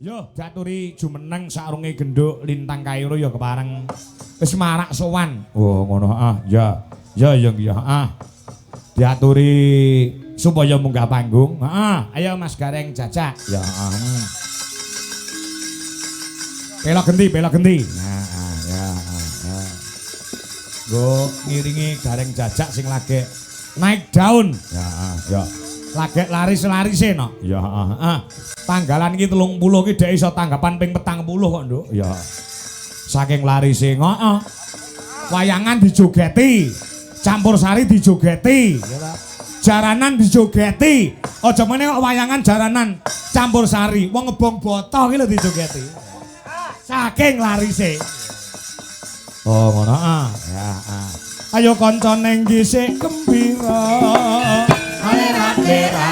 Yo, diaturi jumeneng saurunge genduk lintang kairo ya kepareng wis marak sowan. Oh, ngono ah. Ya. Ya ya ya ah. Diaturi supaya munggah panggung. Heeh, ayo Mas Gareng jajak. Ya, heeh. Pelok genti, pelok genti. Nah, ah, ya, ah, ya. Nggo ngiringi Gareng jajak sing lagi naik daun. Ya, ah, ya. Lagi laris-larise no. Ya, heeh, heeh. Tanggalan iki 30 iki dhek iso tanggapan ping 40 kok, Nduk. Ya. Saking larise, heeh. Wayangan dijogeti. Campur sari dijogeti, ya ta. Jaranan dijogeti. Aja meneh kok wayangan jaranan campur sari. Wong ngebong boto ki lho dijogeti. Saking larise. Oh, ngono ah. Ya, ah. Ayo kanca neng dhisik gembira. Alera-lera.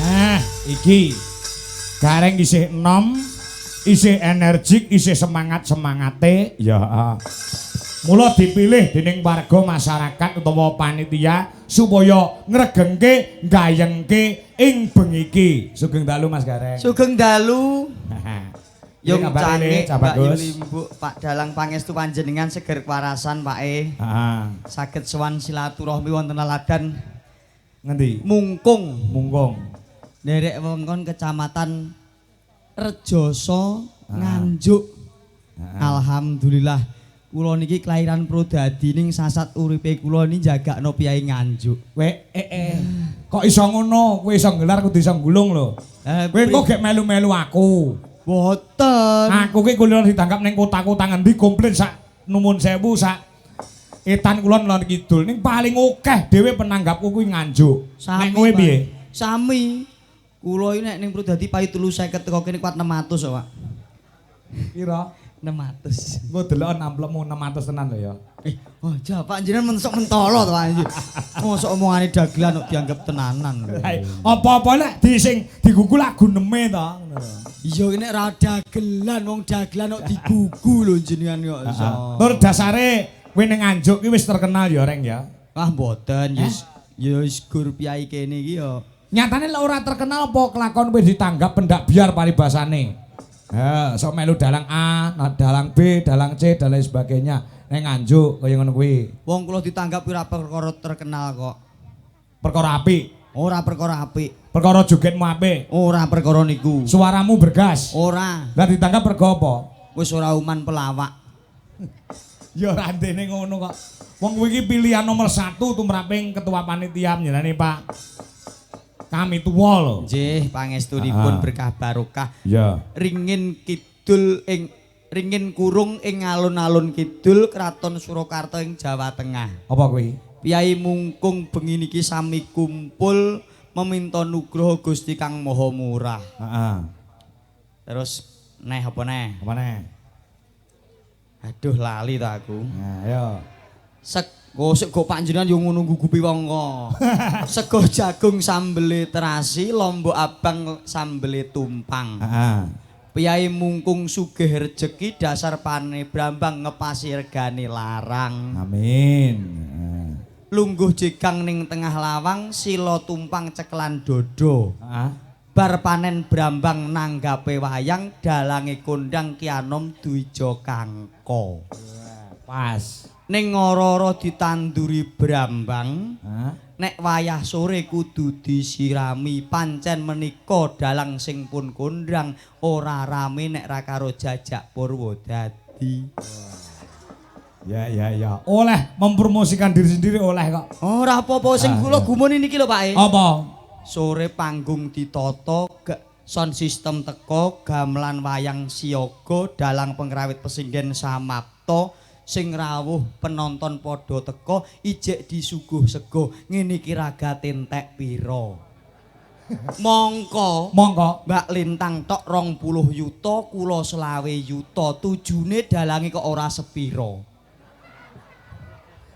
Nah, iki Gareng isih enom, isih energik, isih semangat-semangate, ya. Ah. Mula dipilih dening warga masyarakat utawa panitia supaya ngregengke, gayengke ing bengi iki. Sugeng dalu Mas Gareng. Sugeng dalu. Yung Yung kabare, cangik, Cak Mbak Bagus. Yulimbuk, Pak Dalang pangestu panjenengan seger kewarasan Pak E. Heeh. Saged sowan silaturahmi wonten laladan Ngendi? Mungkung. Mungkung. Nderek wewengkon Kecamatan Rejoso Nganjuk. Alhamdulillah kula niki kelahiran Prodadi ning sasat uripe kula niki jagakno piyai Nganjuk. Kowe Kok iso ngono? Kowe iso nggelar kudu iso gulung lho. Kowe kok gek melu-melu aku. Boten. Aku ki kulino ditangkap ning kota-kota ngendi komplit sak nuwun sewu sak etan kulon lor kidul ning paling akeh dhewe penanggapku kuwi Nganjuk. Nek kowe Pak. piye? Sami. Kula iki nek ning Prodadi payu 350 teko kene kuat 600 kok, Pak. Pira? 600. Engko deloken amplopmu 600 tenan lho ya. Aja Pak jenengan mensok mentolo to Pak. Mosok omongane dagelan kok dianggap tenanan. Apa-apa nek di sing digugu lak guneme to ngono lho. Iya nek ra dagelan wong dagelan kok digugu lho jenengan kok iso. Tur dasare kowe ning Nganjuk ki wis terkenal ya Reng ya. Ah mboten ya ya wis gur piyai kene iki ya. Nyatane lek ora terkenal apa kelakon kowe ditanggap pendak biar paribasane. Ha, sok melu dalang A, dalang B, dalang C dan lain sebagainya. Ning Nganjuk kaya ngono kuwi. Wong kula ditanggap ora perkara terkenal kok. Perkara apik, Ora perkara apik, perkara jogetmu apik, ora perkara niku. Suaramu bergas. Ora, Lah ditanggap pergo apa? Wis ora uman pelawak. Ya ora ndene ngono kok. Wong kuwi iki pilihan nomor 1 tumraping ketua panitia njenengane Pak Kami tuwa lho. Nggih, pangestunipun Ah. berkah barokah. Iya. Ringin kidul ing ringin kurung ing alun-alun kidul Kraton Surakarta ing Jawa Tengah. Apa kuwi? Piyai Mungkung bengi niki sami kumpul meminta nugroho Gusti Kang Maha Murah. Heeh. Terus neh apa neh? Apa neh? Aduh lali ta aku. Nah, ayo. Sego sego panjenengan yo ngono gugupi wong kok. Sego jagung sambele terasi, lombok abang sambele tumpang. Heeh. Piyai Mungkung sugih rejeki dasar pane brambang ngepasi regane larang. Amin. Heeh. Lungguh jegang ning tengah lawang, sila tumpang cekelan dodo. Heeh. Bar panen brambang nanggape wayang, dalange kondang Ki Anom Dwija Kangka. Pas. Ning ora-ora ditanduri brambang, Hah? Nek wayah sore kudu disirami. Pancen menika dalang sing pun kondang ora rame nek ra karo Jajak Purwodadi. Ya ya ya. Oleh mempromosikan diri sendiri oleh kok. Ora apa-apa sing Ah, kula iya. gumun niki lho Pak e. Apa? Sore panggung ditata, sound system teko, gamelan wayang siaga, dalang pengrawit pesinggen samapta, sing rawuh penonton padha teko, ijek disuguh sego. Ngene iki ragate entek pira? Mongko Mongko. Mbak Lintang tok 20 yuta, kula 25 yuta. Tujune dalange kok ora sepira.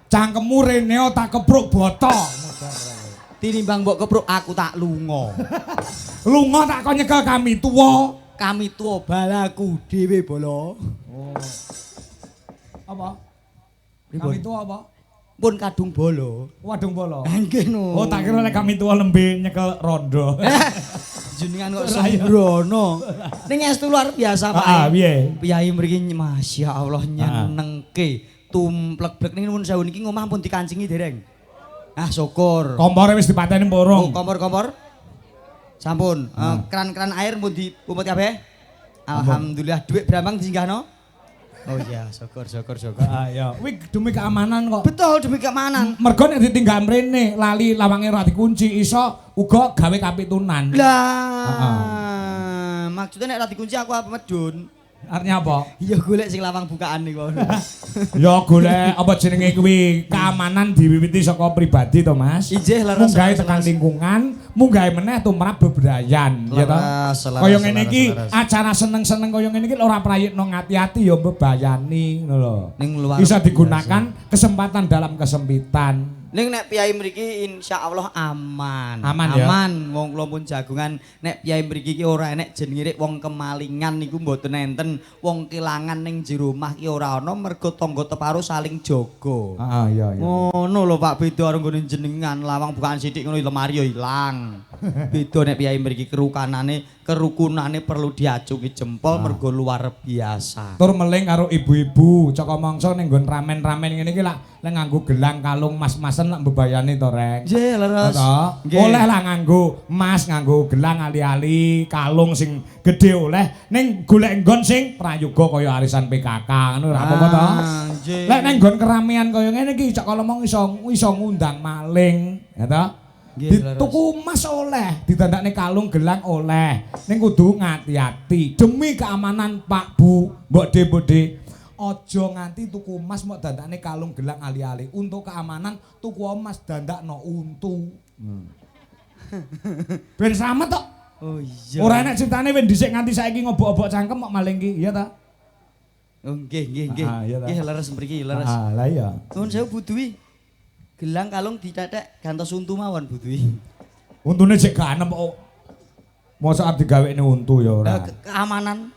Cangkemmu rene tak kepruk boto. Tinimbang mbok kepruk aku tak lunga. Lunga tak kon nyekel kami tuwa. Kami tuwa balaku dhewe bolo. Oh. Apa? Pripun? Kami tuwa apa? Pun kadung bolo. Wadung bolo. Nggih no. Oh, tak kira lek kami tuwa lembe nyekel rondo. Jenengan kok sembrono. Ning estu luar biasa, Pak. Ah, piye? Piyai mriki Masya Allah nyenengke. Tumplek-blek ning nuwun sewu niki ngomah pun dikancingi dereng. Ah, syukur. Kompore wis dipateni Oh, porong. kompor-kompor. Sampun. Keran-keran air pun diumpet kabeh. Alhamdulillah dhuwit brambang disinggahno. Oh iya, syukur syukur syukur. Ah, iya. Kuwi demi keamanan kok. Betul, demi keamanan. Mergo nek ditinggal mrene lali lawange ora dikunci iso uga gawe kapitunan. Lah, maksudnya nek ora dikunci aku apa medun? Artinya apa? Ya golek sing lawang bukaan niku. Ya golek apa jenenge kuwi keamanan diwiwiti saka pribadi to, Mas. Injih, leres, Munggahe leres, tekan leres. lingkungan, munggahe meneh tumrap bebrayan, ya to. Leres, leres, Kaya ngene leres, iki leres. acara seneng-seneng kaya ngene iki ora prayitno ngati-ati ya mbebayani ngono lho. Ning luar Bisa digunakan kesempatan dalam kesempitan. Ning nek piyai mriki insyaallah aman. Aman ya? Aman. Wong kula pun jagongan nek piyai mriki iki ora enek jenenge wong kemalingan niku mboten enten. Wong kelangan ning jero omah ki ora ana mergo tangga teparo saling jaga. Heeh, iya iya. Ngono lho Pak, beda karo nggone jenengan lawang bukaan sithik ngono lemari ya ilang. Beda nek piyai mriki kerukunane perlu diacungi jempol mergo luar biasa. Tur meling karo ibu-ibu, caka mangsa ning nggon ramen-ramen ngene iki lak lek nganggo gelang kalung mas-masen lak mbebayani to, Reng. Nggih, leres. To? Oleh lah nganggo emas, nganggo gelang ali-ali, kalung sing gedhe oleh, ning golek nggon sing prayoga kaya arisan PKK ngono ora apa-apa to. Ah, nggih. Lek nang nggon keramaian kaya ngene iki cak kala mong iso iso ngundang maling, ya to? Nggih, leres. Dituku emas oleh, didandakne kalung gelang oleh. Ning kudu ngati-ati demi keamanan Pak Bu, Mbok De, Mbok De. Aja nganti tuku emas mok dandakne kalung gelang ali-ali. Untuk keamanan tuku emas dandakno untu. Ben slamet tok. Oh iya. Ora enak ceritane wis dhisik nganti saiki ngobok-obok cangkem mok maling ki, iya ta? Oh nggih nggih nggih. Ah, iya ta. Nggih leres mriki, leres. Ah, lah iya. Nuwun sewu Bu Dwi. Gelang kalung ditetek gantos untu mawon Bu Dwi. Untune jek gak anem kok. Mosok arep digawekne untu ya ora. Lah, keamanan.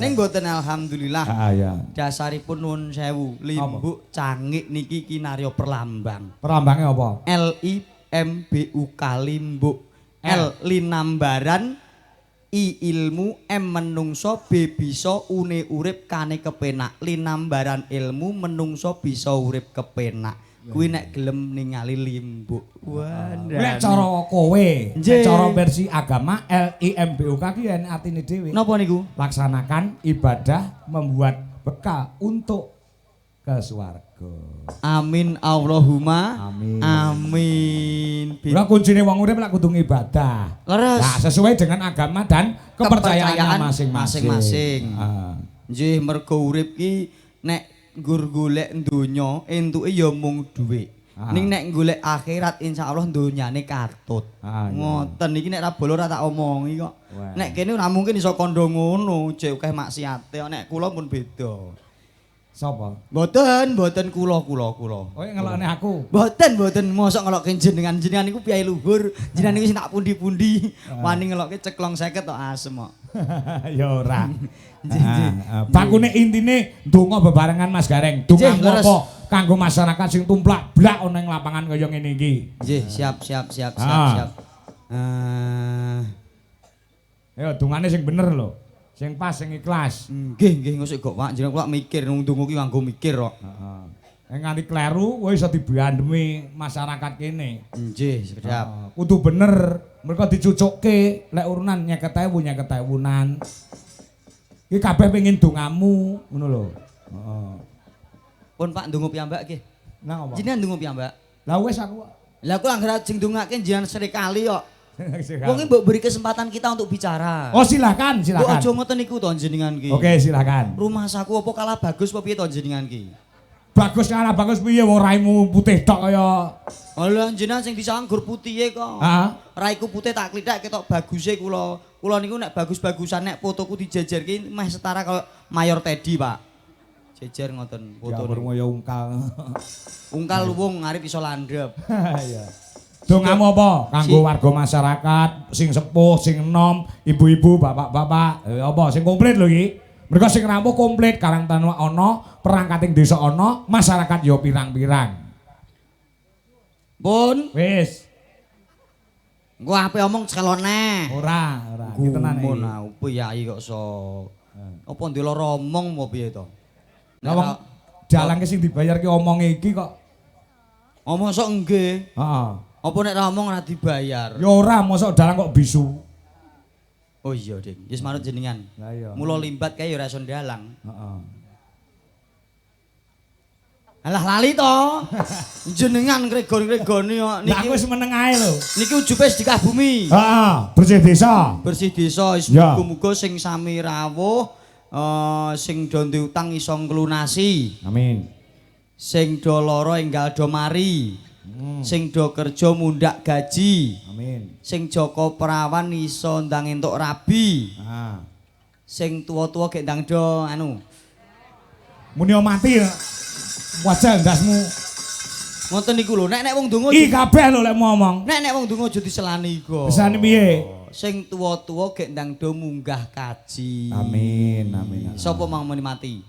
Ning mboten alhamdulillah. Ah, iya. Dasaripun nuwun sewu, limbuk cangik niki kinarya perlambang. Perlambange apa? L I M B U K limbuk. L linambaran, I ilmu, M menungso, B bisa, une urip, kane kepenak. Linambaran ilmu menungso bisa urip kepenak. Kuwi nek gelem ningali limbuk. Wah, Nek cara kowe, nek cara versi agama L I M B U K ki enek artine dhewe. Napa niku? Laksanakan ibadah membuat bekal untuk ke swarga. Amin Allahumma. Amin. Amin. Lah kuncine wong urip lak kudu ngibadah. Leres. Nah, sesuai dengan agama dan kepercayaannya Kepercayaan masing-masing. masing-masing. Ah. Nggih, mergo urip ki nek nggur golek donya entuke ya mung dhuwit. Ah. Ning nek golek akhirat insyaallah donyane katut. Ah, iya. Ngoten iki nek ra bolo ora tak omongi kok. Wah. Nek kene ora mungkin iso kandha ngono, jek akeh maksiate. Nek kula pun beda. Sapa? Mboten, mboten kula kula kula. Oh, ngelokne aku. Mboten, mboten mosok ngelokke jenengan. Jenengan niku piyai luhur, jenengan niku sing tak pundi-pundi. Wani ngelokke ceklong 50 tok asem kok. Ya ora. Nggih, nggih. Bakune intine ndonga bebarengan Mas Gareng. Dongamu Nggih, leres. apa kanggo masyarakat sing tumplak blak ana ing lapangan kaya ngene iki. Nggih, siap siap siap siap Ah. siap. Ayo dongane sing bener lho. Sing pas, sing ikhlas. Nggih, nggih ngosik kok Pak, jenengan kula mikir nung ndonga ki nganggo mikir kok. Heeh. Nek nganti kleru kowe iso dibandemi masyarakat kene. Nggih, sekedap. Heeh, kudu bener, mereka dicucukke lek urunan 50.000 50.000-an. Iki kabeh pengin dongamu, ngono lho. Heeh. Pun Pak ndonga piyambak nggih. Nang apa? Jenengan ndonga piyambak. Lah wis aku. Lah kula anggere ajeng ndongake jenengan serikali kok. Wong iki mbok beri kesempatan kita untuk bicara. Oh silakan, Mbok silakan. aja ngoten niku to jenengan ki. Oke, silakan. Rumah saku apa kalah bagus apa piye to jenengan ki? Bagus kalah bagus piye wong raimu putih tok kaya. Alah jenengan sing disanggur putihe kok. Heeh. Raiku putih tak klithak ketok baguse kula. Kula niku nek bagus-bagusan nek fotoku dijejerke meh setara kaya Mayor Teddy, Pak. Jejer ngoten Ya foto. niku. Ya ungkal. Ungkal wong arep iso landhep. Iya. Dongamu apa kanggo warga masyarakat sing sepuh, sing enom, ibu-ibu, bapak-bapak, apa sing komplit lho iki. Mergo sing rampung komplit Karangtanu ana, perangkating desa ana, masyarakat ya pirang-pirang. Pun, Wis. Engko ape omong celone. Ora, ora. Iki tenan iki. Gumun aku priyayi kok so. Apa ndek lara omong apa piye to? Lah wong dalangke sing dibayar ki omonge iki kok. Omong sok nggih. Heeh. Apa nek ra omong ora dibayar? Ya ora, mosok dalang kok bisu. Oh iya, Dik. Wis manut jenengan. Lah iya. Mula limbat kae ya ora iso ndalang. Heeh. Alah lali to. Jenengan ngregon-ngregoni kok Lah niki. aku wis meneng ae lho. Niki ujube sedekah bumi. Heeh, bersih desa. Bersih desa wis Ya. muga-muga sing sami rawuh sing do duwe utang iso nglunasi. Amin. Sing do lara enggal do mari. Sing do kerja mundak gaji. Amin. Sing jaka perawan iso ndang entuk rabi. Ah. Sing tuwa-tuwa gek ndang do anu. Muni mati ya. Wajah ndasmu. Ngoten niku lho, nek nek wong donga I kabeh lho lek ngomong. Nek nek wong donga aja diselani iku. Diselani piye? Sing tuwa-tuwa gek ndang do munggah kaji. Amin, amin. Amin. Sapa mau muni mati?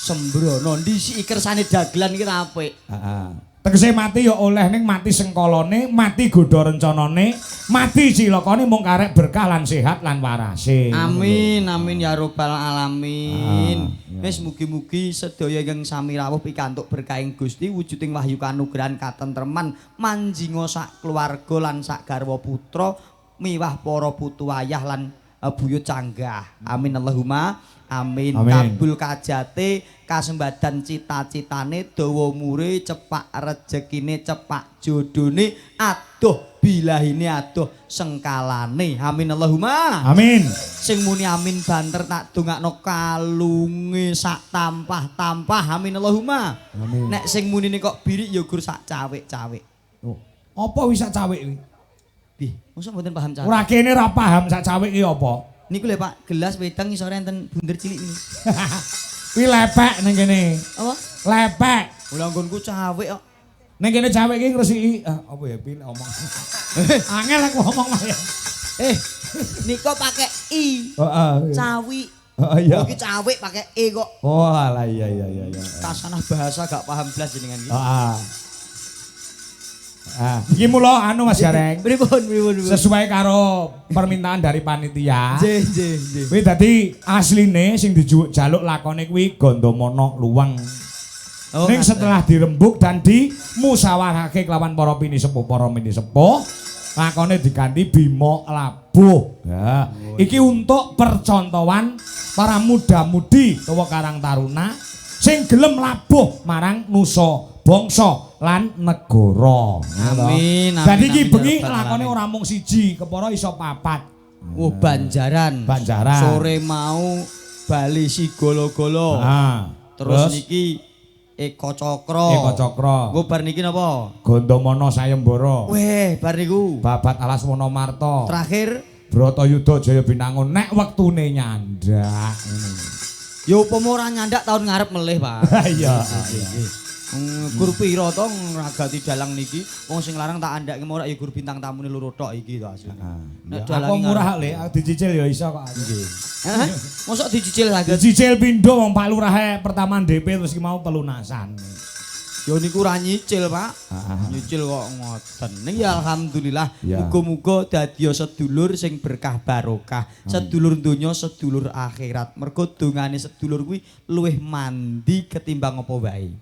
Sembrono ndisiki kersane dagelan iki ra apik. Heeh. Tegese mati ya oleh ning mati sengkolone, mati godha rencanane, mati cilakane mung karek berkah lan sehat lan warase. Amin, amin ya robbal alamin. Ah, iya. Wis mugi-mugi sedaya ingkang sami rawuh pikantuk berkahing Gusti wujuding wahyu kanugrahan katentreman manjinga sak keluarga lan sak garwa putra miwah para putu ayah lan buyut canggah. Amin Allahumma amin. Amin. Kabul kajate kasembadan cita-citane dawa umure cepak rejekine cepak jodone aduh bilahine aduh sengkalane. Amin Allahumma. Amin. Sing muni amin banter tak dongakno kalunge sak tampah-tampah. Amin Allahumma. Amin. Nek sing munine kok birik ya gur sak cawik-cawik. Oh, apa wis sak cawik kuwi? Bih, mosok mboten paham cawik. Ora kene ora paham sak cawik ki apa. Niku lho Pak, gelas wedang isore enten bunder cilik niki. Kuwi lepek ning kene. Apa? Lepek. Lah nggonku cawik kok. Ning kene cawik ki ngresiki ah, apa ya pil omong. Angel aku ngomong mah ya. Nika pakai i. Heeh. Cawik. Heeh iya. Iki cawik pakai e kok. Oh alah iya iya iya iya. Kasanah bahasa gak paham blas jenengan iki. Heeh. Ah, iki mula anu Mas Gareng. Pripun pripun pripun. Sesuai karo permintaan dari panitia. Nggih nggih nggih. Kuwi dadi asline sing dijaluk lakone kuwi Gandamana Luweng. Oh, Ning ngaten. setelah dirembuk dan dimusyawarahke kelawan para pinisepuh para minisepuh, lakone diganti Bima Labuh. Ya, iki untuk percontohan para muda-mudi utawa Karang Taruna sing gelem labuh marang nusa, bangsa lan negara. Amin, amin. Dadi iki amin, bengi ya rabbal lakone alamin. ora mung siji, kepara iso papat. Oh, Banjaran. Banjaran. Sore mau Bali Sigolo-golo. Ah, Terus niki Eko Cakra. Eko Cakra. Engko bar niki napa? Gandamana Sayembara. Weh, bar niku. Babat Alas Wonomarta. Terakhir Bratayuda Jaya Binangun nek wektune nyandak. ya upama ora nyandak tahun ngarep melih, Pak. Iya. Gur pira to ngragati dalang niki? Wong sing larang tak andhake ora ya gur bintang tamune loro tok iki to asline. Nek Aku dalange murah le, aku dicicil ya iso kok. Nggih. Hah? Mosok dicicil saged? Dicicil pindho wong Pak Lurahe pertama DP terus ki mau pelunasan. Ya niku ora nyicil, Pak. Ah. Nyicil kok ngoten. Ning ya alhamdulillah Ya. muga-muga dadi sedulur sing berkah barokah. Sedulur donya, sedulur akhirat. Mergo dongane sedulur kuwi luwih mandi ketimbang apa wae.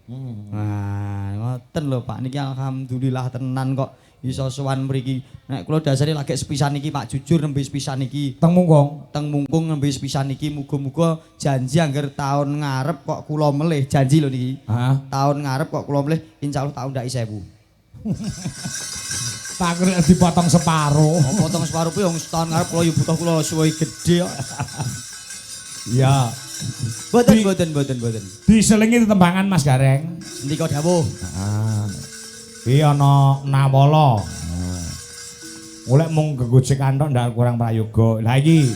Nah, ngoten lho Pak. Niki alhamdulillah tenan kok iso sowan mriki. Nek kula dasare lagi sepisan iki Pak, jujur nembe sepisan iki. Teng Mungkung. Teng Mungkung nembe sepisan iki muga-muga janji angger taun ngarep kok kula melih janji lho niki. Heeh. Tahun ngarep kok kula melih insyaallah tak undhaki 1000. Tak kira dipotong separo. Oh, potong separuh kuwi wong setahun ngarep kula yo butuh kula suwe gedhe kok. Iya. Mboten mboten mboten mboten. Diselingi tetembangan Mas Gareng. Ndika dawuh. Heeh. Iki ana Nawala. Oleh mung gegojekan tok ndak kurang prayoga. Lah iki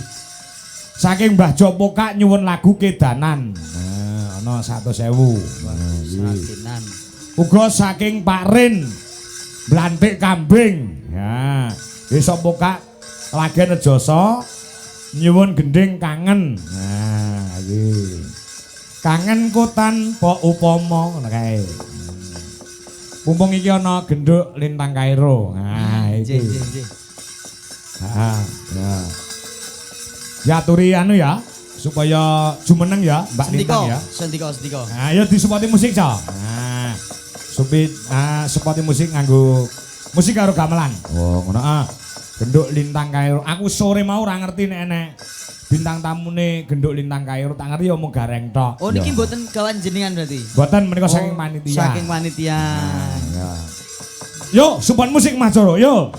saking Mbah Jopokak nyuwun lagu Kedanan. Nah, ana 100.000. Nah, iki. Sragenan. Uga saking Pak Rin Blantik Kambing. Ya, Desa Pokak Lagen Rejasa nyuwun gending kangen. Nah, iki. Kangen ku tanpa upama ngono kae. Mumpung iki ana genduk Lintang Kairo. Nah, iki. Nggih, nggih, nggih. Heeh, ya. Diaturi anu ya, supaya jumeneng ya, Mbak Lintang ya. Sendika, sendika. Nah, ayo disupporti musik, Cok. Nah, supporti musik nganggo musik karo gamelan. Oh, ngono ah. Genduk Lintang Kairo. Aku sore mau ora ngerti nek enek bintang tamune Genduk Lintang Kairo, tak ngerti ya mung gareng tok. Oh, niki mboten gawan jenengan berarti. Mboten menika saking panitia. Saking panitia. Nah, ya. Yo, support musik Mas Joro, yo.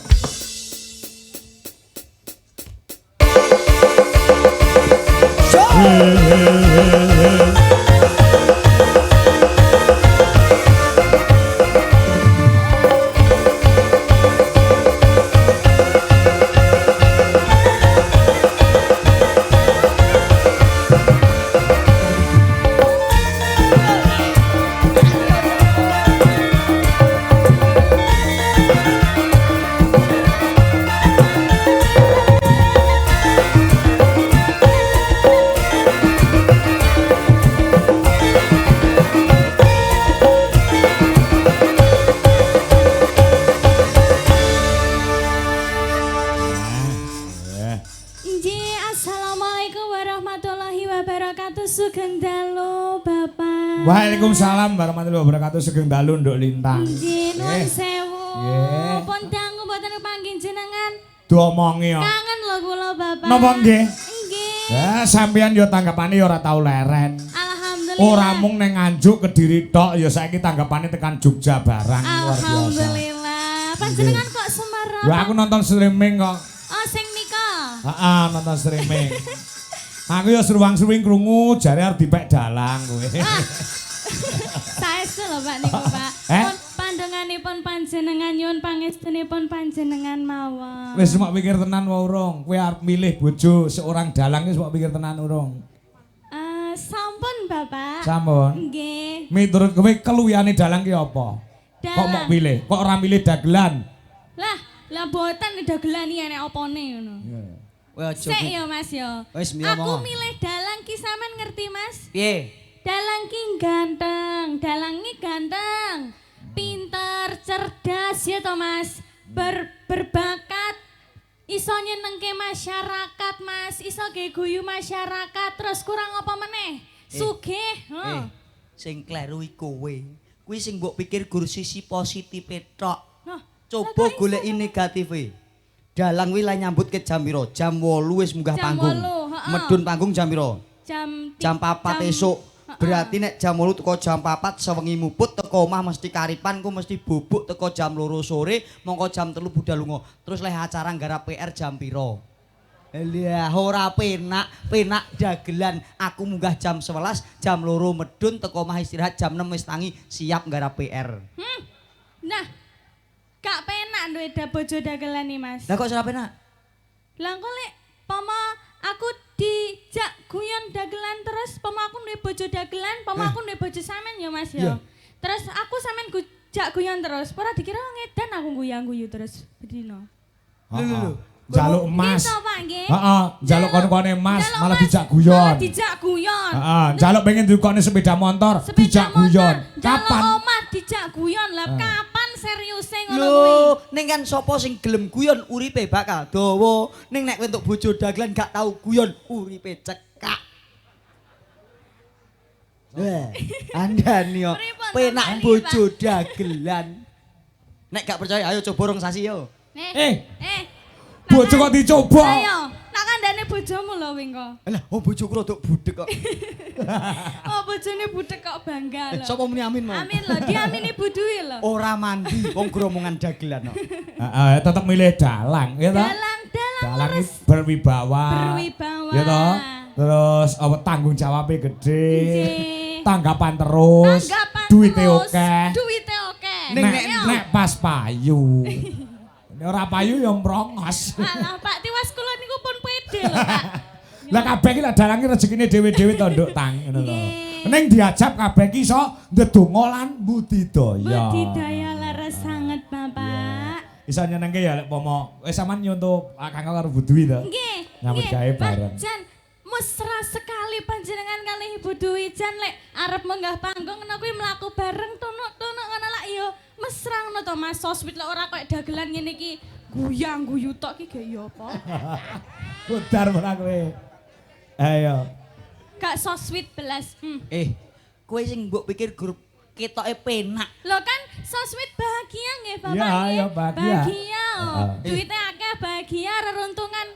Sugeng dalu Bapak. Waalaikumsalam warahmatullahi wabarakatuh. Sugeng dalu Nduk Lintang. Nggih, nuwun sewu. Pun dangu mboten kepanggih jenengan. Diomongi yo. Kangen lho kula Bapak. Napa nggih? Nggih. Ya sampeyan yo tanggapane yo ora tau leren. Alhamdulillah. Ora mung ning Nganjuk Kediri tok ya saiki tanggapane tekan Jogja barang luar biasa. Alhamdulillah. Panjenengan kok semerap? Lho aku nonton streaming kok. Oh sing nika. Heeh, nonton streaming. Aku ya seruang-seruing krungu jare arep dipek dalang kowe. Saestu lho Pak niku Pak. Pun pandenganipun panjenengan nyuwun pangestunipun panjenengan mawon. Wis mok pikir tenan wae urung? Kowe arep milih bojo seorang dalang wis mok pikir tenan urung? Sampun Bapak. Sampun. Nggih. Miturut kowe keluwihane dalang ki apa? Kok mok pilih? Kok ora milih dagelan? Lah, lah boten dagelan iki enek opone ngono. Sik ya Mas ya. Aku milih dalang ki sampean ngerti Mas? Piye? Dalang ki ganteng, dalangi ganteng, pinter, cerdas ya toh Mas, berbakat, iso nyenengke masyarakat Mas, iso gawe guyu masyarakat, terus kurang apa meneh? Sugih, heeh. Sing kleru iku kowe. Kuwi sing mbok pikir gur sisi positife tok. Coba goleki negatife. Dalang kuwi lah nyambut ke jam piro? Jam 8 wis munggah panggung. 8, medun panggung jam piro? Jam 4 esuk. Berarti nek jam 8 teko jam 4 sewengi muput teko omah mesti karipan ku mesti bubuk teko jam 2 sore mongko jam 3 budal lunga. Terus leh acara nggarap PR jam piro? Lah ora penak, penak dagelan. Aku munggah jam 11, jam 2 medun teko omah istirahat jam 6 wis tangi siap nggarap PR. Nah, gak penak duwe bojo dagelan nih Mas. Lah kok ora penak? Lah engko lek pomo aku dijak guyon dagelan terus pomo aku duwe bojo dagelan, pomo aku duwe bojo sampean ya Mas ya. Terus aku sampean jak guyon terus, ora dikira ngedan aku guyang-guyu terus bedino. Heeh. Njaluk emas. Heeh, njaluk kono-kone emas malah dijak guyon. Malah dijak guyon. Heeh, njaluk pengen ditukokne sepeda motor, dijak guyon. Kapan? Njaluk omah dijak guyon. Lah kapan seriuse ngono kuwi? Lho, ning kan sapa sing gelem guyon uripe bakal dawa. Ning nek entuk bojo dagelan gak tau guyon, uripe cekak. Wah, andani yo penak bojo dagelan. Nek gak percaya ayo coba rong sasi yo. Bojo kok dicoba. Ayo, tak kandhane bojomu lho wingko. Lah, oh bojoku rodok budek kok. Oh, bojone budek kok bangga lho. Sapa muni amin mau? Amin lho, diamini Bu Dwi lho. Ora mandi, wong gromongan dagelan kok. Heeh, tetep milih dalang, ya toh? Dalang, dalang berwibawa. Berwibawa. Ya toh? Terus apa tanggung jawabnya gede. Tanggapan terus. Tanggapan duwite akeh. Duwite akeh. Nek pas payu. Nek ora payu ya mrongos. Alah Pak, tiwas kula niku pun pede lho Pak. Lah kabeh iki lak dalange rezekine dhewe-dhewe to Nduk Tang ngono lho. Ning diajab kabeh iki iso ndedonga lan budidaya. Budidaya leres sanget Bapak. Iso nyenengke ya lek pomo. Wis sampean nyonto Kang karo Bu Dwi to. Nggih. Nyambut gawe bareng. Jan, Mesra sekali panjenengan kalih Ibu Dwi Jan lek arep munggah panggung ngono kuwi mlaku bareng tunuk-tunuk ngono lak yo mesra ngono to Mas. So sweet lek ora koyo dagelan ngene iki guyang guyu tok iki gak yo apa. Budar ora kowe. Ayo. Gak so sweet belas. Kowe sing mbok pikir grup ketoke penak. Lho kan so sweet bahagia nggih Bapak Iya, nggih. iya, bahagia. Bahagia. Oh. Heeh. Duite akeh bahagia reruntungan.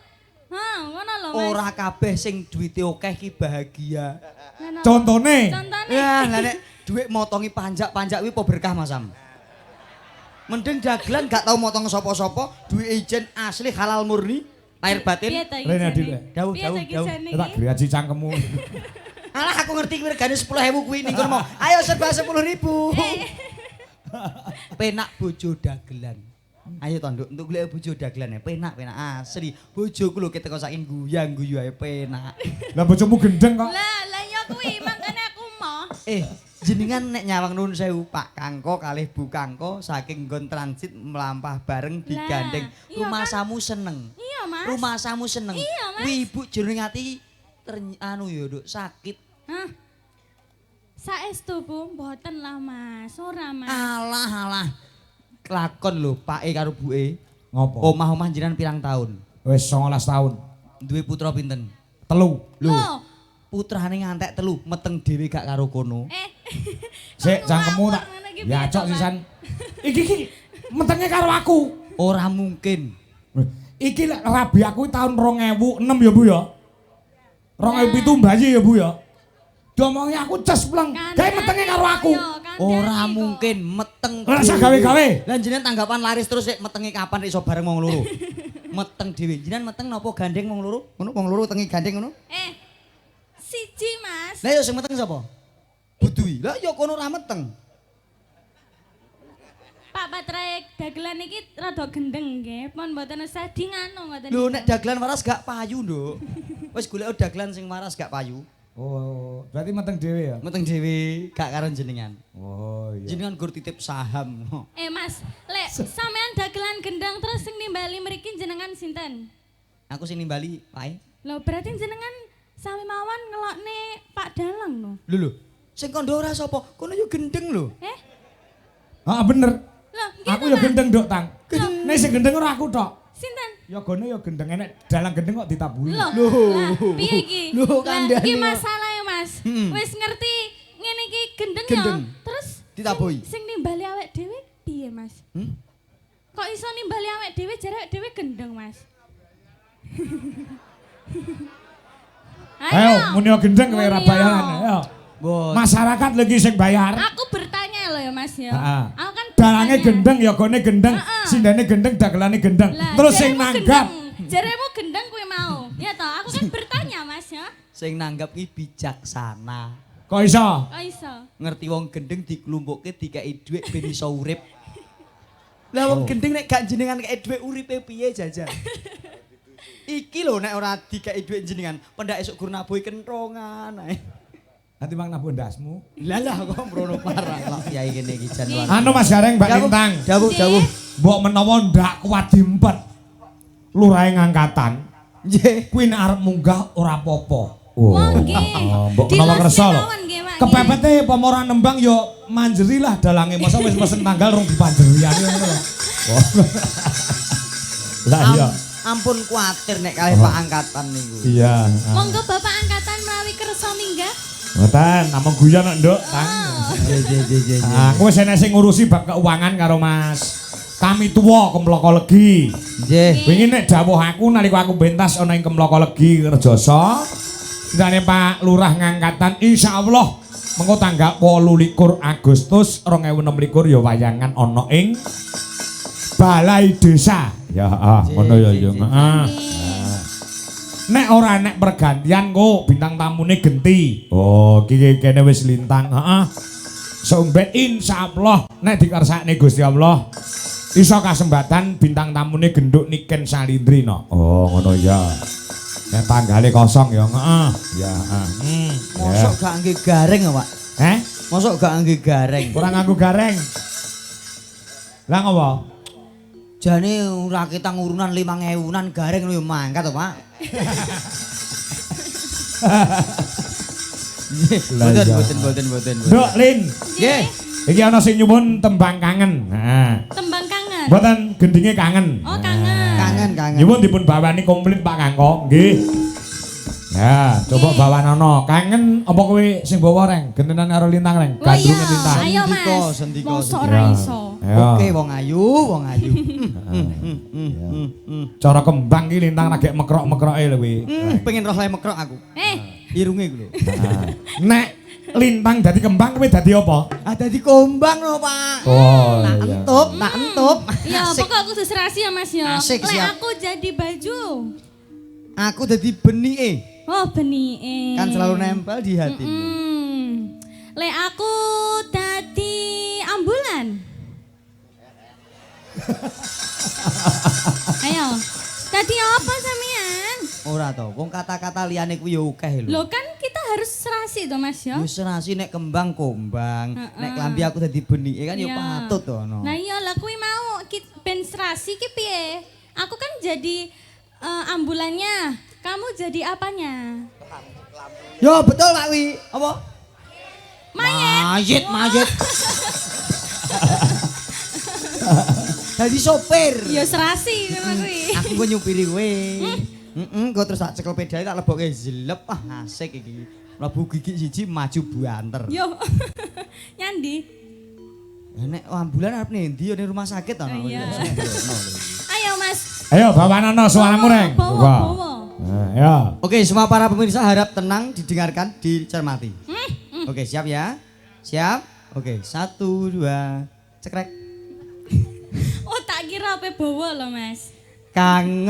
Ha, ngono lho Mas. Ora kabeh sing duwite akeh ki bahagia. Ngono. Contone. Contone. Ya, lah nek dhuwit motongi panjak-panjak kuwi apa berkah Mas Sam? Mending dagelan gak tau motong sapa-sapa, duwe ijen asli halal murni, lahir batin. Piye ta iki? Rene jane? Adil. Dawuh, Piye dawuh, ta iki dawuh. jane Tak iki? graji cangkemmu. Alah aku ngerti kuwi regane 10.000 kuwi ning kono mau. Ayo serba 10.000. Penak bojo dagelan. Ayo to Nduk, untuk golek bojo dagelan ya. Penak, penak asli. Bojoku lho keteko saking guyang-guyu ae penak. Lah bojomu gendeng kok. Lah, lah ya kuwi makane aku mau. Jenengan nek nyawang nuwun sewu Pak Kangko kalih Bu Kangko saking nggon transit mlampah bareng digandeng. iya Rumasamu seneng. Iya, Mas. Rumasamu seneng. Iya, Mas. Kuwi ibu jroning ati anu ya Nduk, sakit. Hah? Saestu Bu, mboten lah Mas. Ora Mas. Alah alah. Kelakon lho pake karo buke. Ngopo? Omah-omah jenengan pirang tahun? Wis 19 tahun. Duwe putra pinten? 3. Lho. Loh. Putrane ngantek 3, meteng dhewe gak karo kono. Sik Kok cangkemmu ngawur tak. ngono iki Ya piye cok to, Mas? sisan. Iki iki metenge karo aku. Ora mungkin. Iki lek rabi aku tahun 2006 ya Bu ya. 2007 bayi ya Bu ya. Diomongi aku ces pleng. Gawe metenge karo aku. Ora mungkin meteng. Ora usah dhewe. gawe-gawe. Lah jenengan tanggapan laris terus sik metenge kapan iso bareng wong loro. Meteng dhewe. Jenengan meteng napa gandeng wong loro? Ngono wong loro tengi gandeng ngono. Siji Mas. Lah ya sing meteng sapa? Budui. Lah ya kono ora meteng. Pak Patrae dagelan iki rada gendeng nggih. Pun mboten usah di nganu ngoten. Lho nek dagelan waras gak payu, Nduk. Wis golek dagelan sing waras gak payu. Oh, berarti meteng dhewe ya? Meteng dhewe gak karo jenengan. Oh iya. Jenengan gur titip saham. Mas, lek sampean dagelan gendang terus sing nimbali mriki jenengan sinten? Aku sing nimbali, Pak. Lho berarti jenengan sami mawon ngelokne Pak Dalang lho. Lho lho, sing kandha ora sapa? Kono yo gendeng lho. Heeh bener. Lho, nggih Aku to, ya Pak? gendeng Nduk Tang. Nek sing gendeng ora aku tok. Sinten? Ya gone ya gendeng enek dalang gendeng kok ditabuhi. Lho, Lho. lah, piye iki? Lho, Lah, kandhane iki kok. masalahe, Mas. Wis ngerti ngene iki gendeng ya. Gendeng. Terus Ditabuhi. sing nimbali awake dhewe piye, Mas? Hmm? Kok iso nimbali awake dhewe jare awake dhewe gendeng, Mas? Ayo muni gendeng kowe ora Muni bayaran. Ayo. Mbot. Masyarakat lagi sing bayar. Aku bertanya loh ya, Mas ya. Heeh. Aku kan Dalange bertanya. gendeng, ya gone gendeng, Heeh. sindene gendeng, dagelane gendeng. Lah, Terus sing jaremu nanggap. gendeng. Jaremu gendeng kuwi mau. Ya toh, aku kan bertanya, Mas ya. Sing nanggap ki bijaksana. Kok iso? Kok iso? Ngerti wong gendeng diklumpukke dikeki dhuwit ben iso urip. Lah wong gendeng nek gak jenengan kei dhuwit uripe piye jajan? Iki lho nek ora dikeki dhuwit jenengan, pendak esuk gur nabuhi kentongan ae. Nanti mang nabuh ndasmu. Lah lah kok mrono parah lah kiai kene iki jan luar. Anu Mas Gareng Mbak Dawuh, Lintang. Dawuh dawuh. Mbok menawa ndak kuat diempet. Lurahe ngangkatan. Nggih. Kuwi nek arep munggah ora apa-apa. Oh, nggih. Mbok menawa kersa lho. Dilosne mawon nggih, Pak, nggih. Kepepete apa ora nembang ya manjeri lah dalange. Masa wis pesen tanggal rong dipanjeriyane ngono lho. Lah iya. Ampun kuatir nek kalih Pak angkatan niku. Iya. Monggo Bapak angkatan menawi kersa minggah. Mboten, namung guyon kok, Nduk, Tang. Nggih nggih nggih nggih. Aku wis enek sing ngurusi bab keuangan karo Mas. Kami tuwa Kemloko Legi. Nggih. Wingi nek dawuh aku nalika aku bentas ana ing Kemloko Legi Rejasa, ndane Pak Lurah ngangkatan insyaallah mengko tanggal 28 Agustus 2026 ya wayangan ana ing Balai Desa. Ya, ngono ya ya. Heeh. Nek ora nek pergantian kok bintang tamune genti. Oh, iki kene wis lintang. Heeh. Sombet insyaallah nek dikersakne Gusti Allah iso kasembatan bintang tamune genduk Niken Salindri no. Oh, ngono ya. Nek tanggale kosong ya, heeh. Ya, heeh. Mosok gak ngge gareng kok, Pak? Heh? Mosok gak ngge gareng. Ora nganggo gareng. Lah ngopo? Jane ora ketang urunan 5000-an gareng lho ya mangkat to, Pak. Mboten mboten mboten mboten. Nduk Lin. Nggih. Iki ana sing nyuwun tembang kangen. Heeh. Tembang kangen. Mboten gendinge kangen. Oh, kangen. Kangen, kangen. Nyuwun dipun bawani komplit Pak Kangko. Nggih. Ya, coba bawanana. Kangen apa kowe sing bawa reng? Gentenan karo Lintang reng. Oh iya, Gandrunge Lintang. ayo Mas. Sendika, sendika, Mosok sendika. ora iso. Oke, wong ayu, wong ayu. Cara kembang ki Lintang lagi mekrok-mekroke lho kuwi. Pengen roh lae mekrok aku. Irunge iku lho. Nek Lintang dadi kembang kowe dadi apa? Ah dadi kombang lho, Pak. Oh, Tak iya. entup, tak entup. Iya, Asik. pokok aku serasi ya Mas ya. Asik, Lek siap. aku jadi baju. Aku dadi benike. Oh, benike. Kan selalu nempel di hatimu. Lek aku dadi ambulan. Ayo. Dadi apa sampean? Ora to, wong kata-kata liyane kuwi ya akeh lho. Lho kan kita harus serasi to Mas ya. Ya serasi nek kembang kombang, nek klambi aku dadi benike kan ya Iya. patut to no. Nah iya lah kuwi mau ben serasi ki piye? Aku kan jadi ambulannya, kamu jadi apanya? Yo betul Pak wi. Apa? Mayit. Mayit, mayit. Dadi sopir. Ya serasi ngono kuwi. Aku gue nyupiri kowe. Heeh, kok terus tak cekel pedale tak lebokke zlep. Ah asik iki. Mlebu gigi siji maju banter. Yo. Nyandi. Nek ambulan arep ning ndi ya ning rumah sakit to. Oh, iya. Ayo Mas. Ayo bawanana suaramu reng. Bawa, bawa. Nah, ya. Oke, semua para pemirsa harap tenang, didengarkan, dicermati. Oke, siap ya? Siap? Oke, 1 2 cekrek. Oh, tak kira apa bawa loh, Mas. Kangen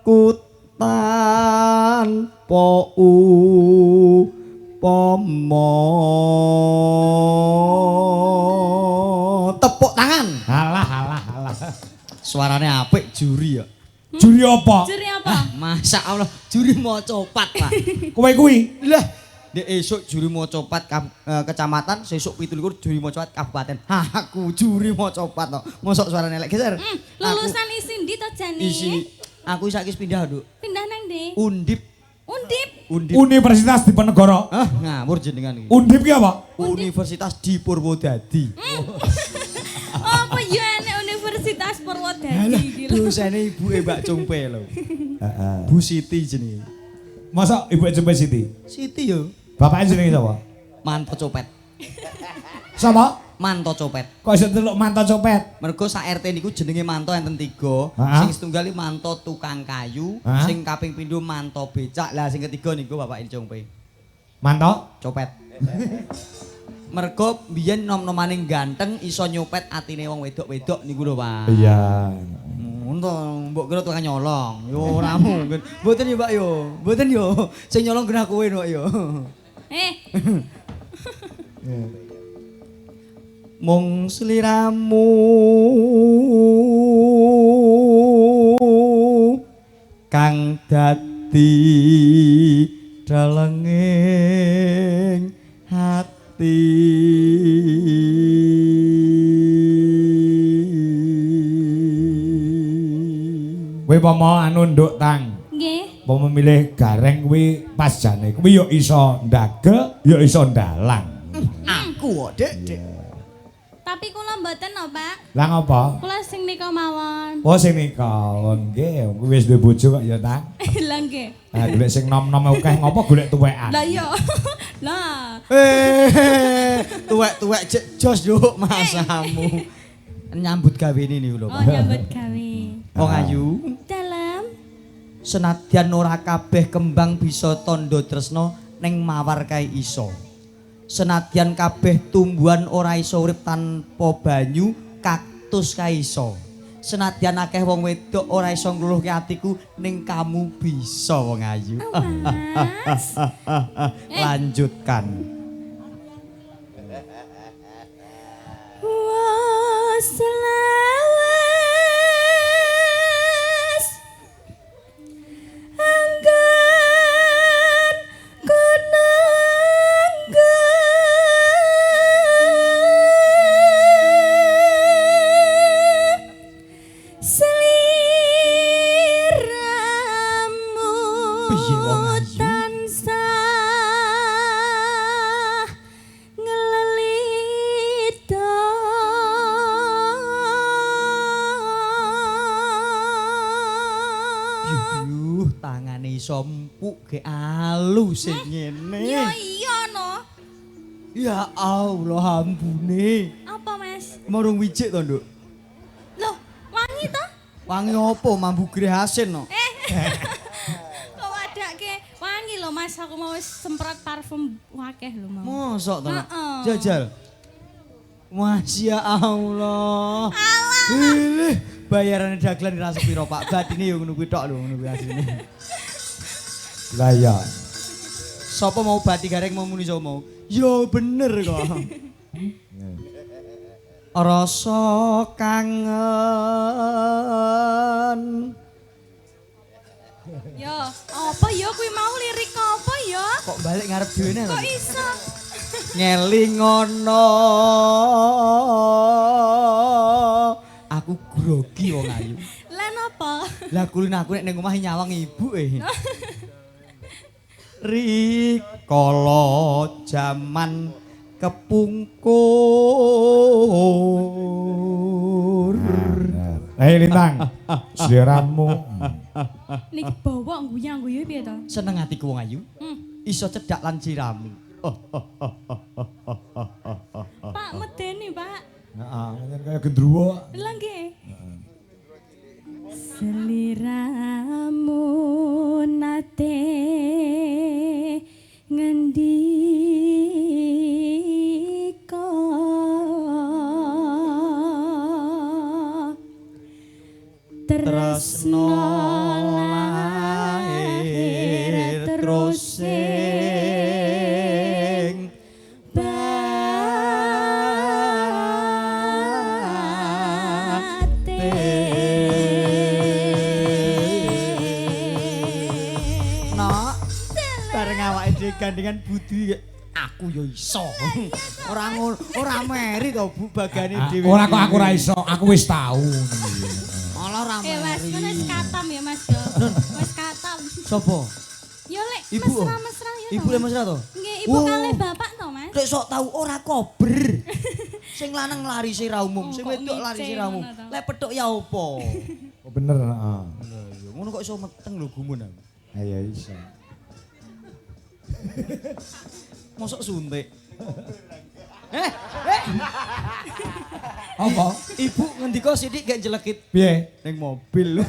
ku tanpa upama. Tepuk tangan. Alah alah alah. Suaranya apik juri ya. Juri apa? Juri apa? Masya Allah, juri mau copat, Pak. Kowe kuwi. Lah, dek esuk juri mau copat kecamatan, sesuk 27 juri mau copat kabupaten. Hah, aku juri mau copat to. Mosok suarane elek geser. Lulusan isi ndi to jane? Isi aku saiki wis pindah, Nduk. Pindah nang ndi? Undip. Undip. Undip. Universitas Diponegoro. Ah, ngawur jenengan iki. Undip ki apa? Universitas di Purwodadi. Apa yo enek Universitas Purwodadi iki lho. Dosene ibuke Mbak Cumpe lho. Heeh. Bu Siti jenenge. Masa ibuke Cumpe Siti? Siti yo. Bapake jenenge sapa? Manto Copet. Sapa? Manto Copet. Kok iso delok Manto Copet? Mergo sak RT niku jenenge Manto enten 3. Ha-ha. Sing setunggal iki Manto tukang kayu, Ha? sing kaping pindho Manto becak. Lah sing ketiga niku bapake Cumpe. Manto? Copet. Mergo biyen nom-nomane ganteng iso nyopet atine wong wedok-wedok niku lho, Pak. Iya. Ngono mbok kira tukang nyolong. Yo ora mungkin. Mboten yo, Pak yo. Mboten yo. Sing nyolong genah kowe Pak yo. Mung sliramu kang dadi dalenging hati. Kowe pomo anu nduk tang. Nggih. Pomo milih gareng kuwi pas jane. Kuwi yo iso ndagel, yo iso ndalang. Aku kok, Dik, Dik. Tapi kula mboten no, Pak. Lah ngopo? Kula sing nika mawon. Oh sing nika. Nggih, kuwi wis duwe bojo kok ya tang. Lah nggih. Lah golek sing nom-nom akeh ngopo golek tuwekan. Lah iya. Lah. Tuwek-tuwek jek jos nduk masamu. Nyambut gawe ini niku lho, Oh, Pak. nyambut gawe. Wong ayu, Dalem. senadyan ora kabeh kembang bisa tandha tresna ning mawar kae iso. Senadyan kabeh tumbuhan ora iso urip tanpa banyu, kaktus kae iso. Senadyan akeh wong wedok ora iso ngluluhke atiku ning kamu bisa wong ayu. Oh, Mas. Lanjutkan. Wah, selawas anggan konanggan seliramu Piye Tangane iso empuk ge alus sing ngene. Ya iya no. Ya Allah ambune. Apa, Mas? Marung wijik to, Nduk? Loh, wangi to? Wangi apa? Mambu greh asin no. Kok wadake wangi lho, Mas. Aku mau wis semprot parfum akeh lho mau. Mosok to, Nak? Heeh. Jajal. Masya Allah. Alah. Ilih, bayarane dagelan ra sepiro, Pak. Batine yo ngono kuwi tok lho, ngono kuwi asline. Lah iya. Sopo mau bati gareng mau muni sapa mau? Yo bener kok. Rasa kangen. Yo, apa yo kuwi mau lirik apa yo? Kok balik ngarep dhewe ne lho. Kok iso? Ngelingono. Aku grogi wong ayu. Lah napa? Lah kulin aku nek ning omah nyawang ibu e. Rikala jaman kepungkur. Hei Lintang, sliramu. Niki bawa guyang-guyu piye to? Seneng atiku wong ayu. Iso cedhak lan jiramu. Pak medeni, Pak. Heeh, ngene kaya gendruwo. Lah nggih. Seliramu nate ngendika tresno lahir terus sing batin. Nok, bareng awake dhewe gandengan budi aku yo iso. Ora ngono, ora meri to Bu bagane dhewe. Ora kok aku ora iso, aku wis tau. Malah ora Eh Mas, meri. ngono wis katam ya Mas yo. Wis katam. Sopo? Yo lek Ibu, oh. mesra-mesra ya. Ibu le mesra to? Nggih, ibu Oh. kalih bapak to, Mas. Lek sok tau ora kober. Sing lanang larise ra umum, Oh, sing kok wedok larise ra umum. ngece ngono to. Lek petuk ya opo? Oh bener, heeh. Lah iya, ngono kok iso meteng lho gumun aku. Ha ya iso. Mosok suntik. Apa? Ibu ngendika sithik gak jelekit Piye? ning mobil.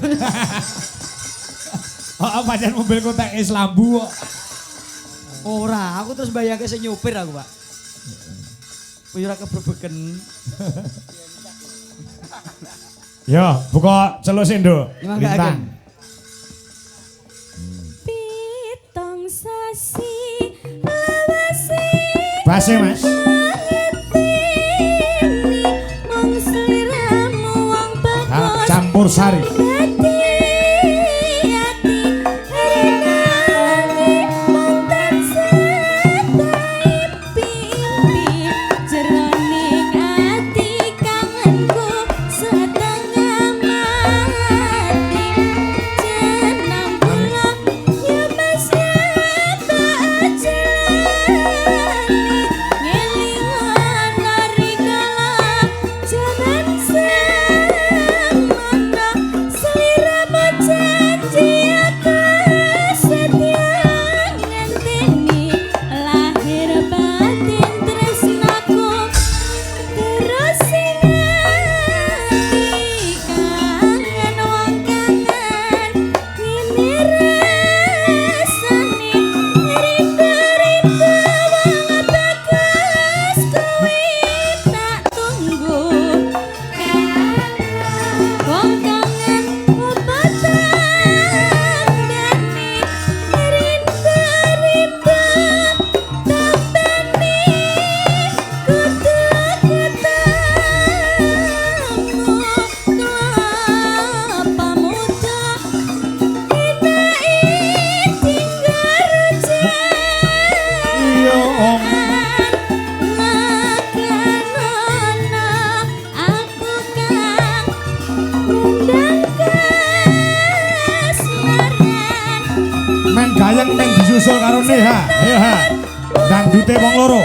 Heeh, pancen mobilku tek es lambu kok. Ora, aku terus bayangke sing nyupir aku, Pak. Kuwi ora kebrebeken. Yo, buka celuk sik, Nduk. Nyemanggaken. Lintang. Pitong sasi lawase Base, Mas. mung sliramu wong Ha, bagus. campur sari. Ati ati rinangi mung tansah taimpi jroning ati kangenku setengah mati jeneng kula ya Mas ya tak jalani ngelingan rikala jaman semana sliramu janji aku setia ngenteni lahir batin tresnaku terus sing ati kangen wong kangen ngene rasane rindu-rindu wong bagus kuwi tak tunggu wong kangen opo tandane rindu-rindu tambane kudu ketemu kelapa muda inai tinggal Iya, Om. Lakanono aku kang ngundang kasmaran Men gayeng men disusul karo Neha. Ayo ha. Dangdute wong loro.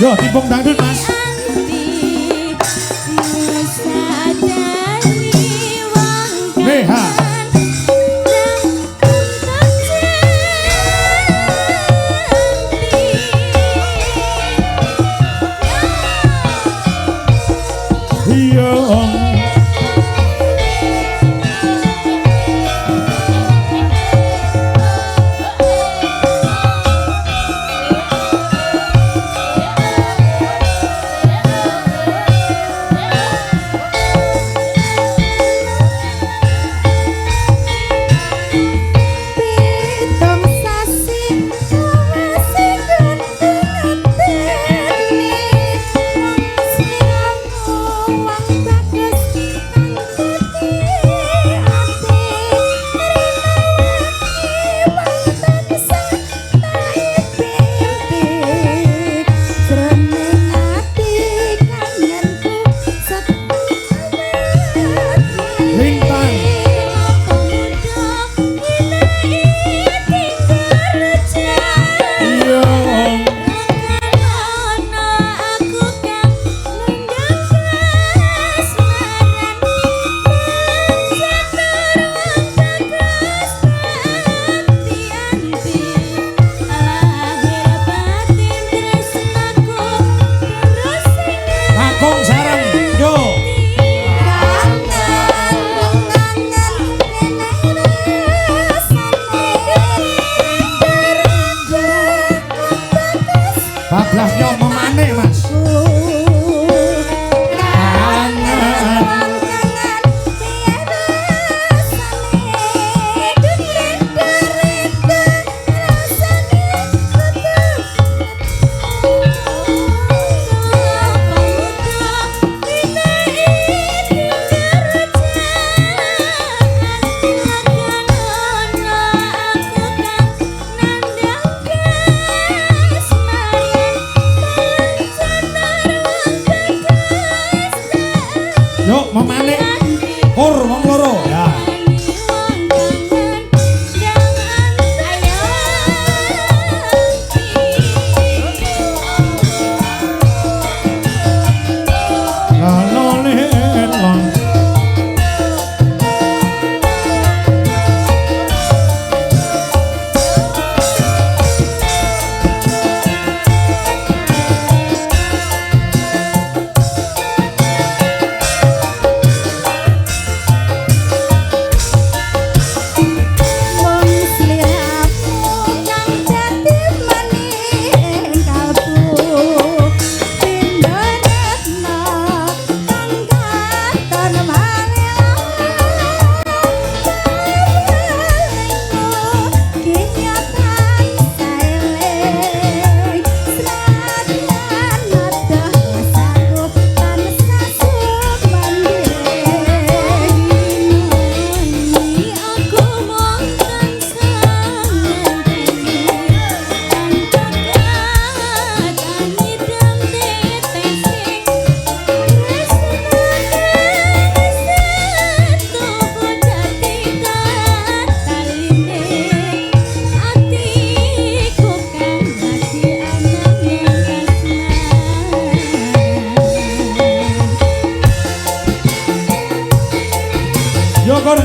Yo timbung dangdut, Mas. Anti musadari wong Neha. kangen Iya.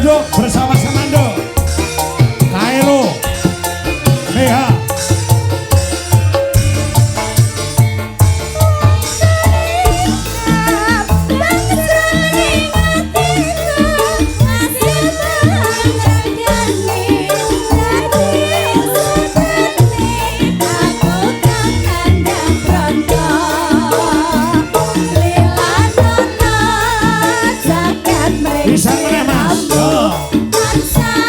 Yo bersama-sama Ndo. Kaelo. PH. Bisa meneh Mas. Yo.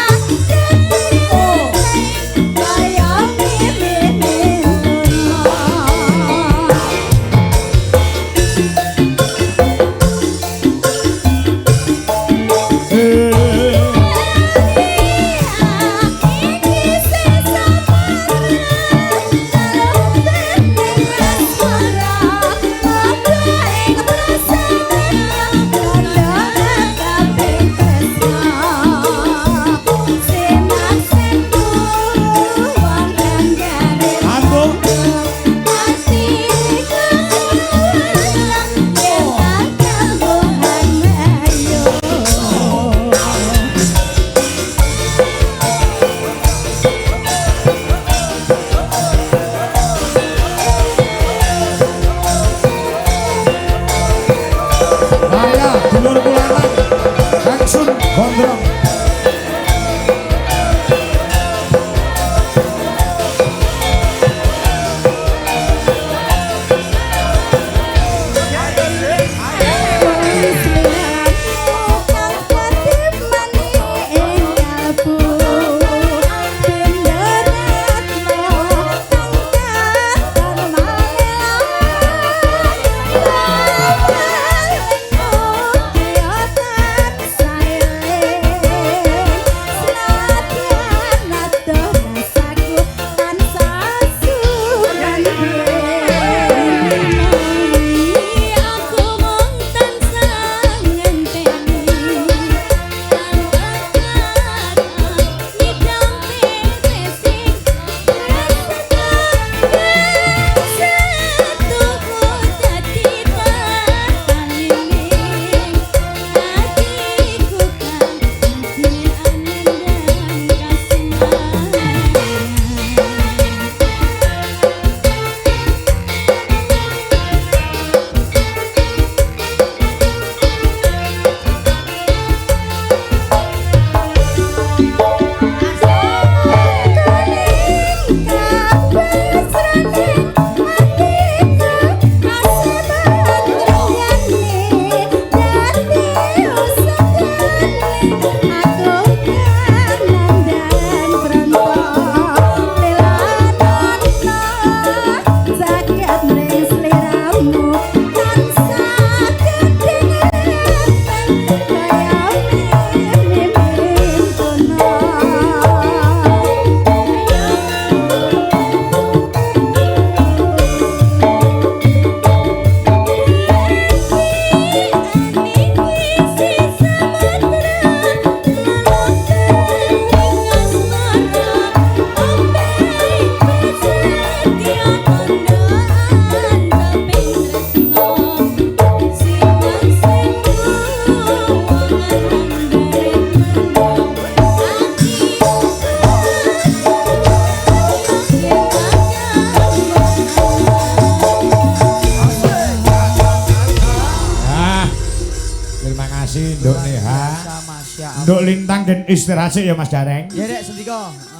Nduk Lintang gen istirahat sik ya Mas Gareng. Ya rek sendika. Heeh.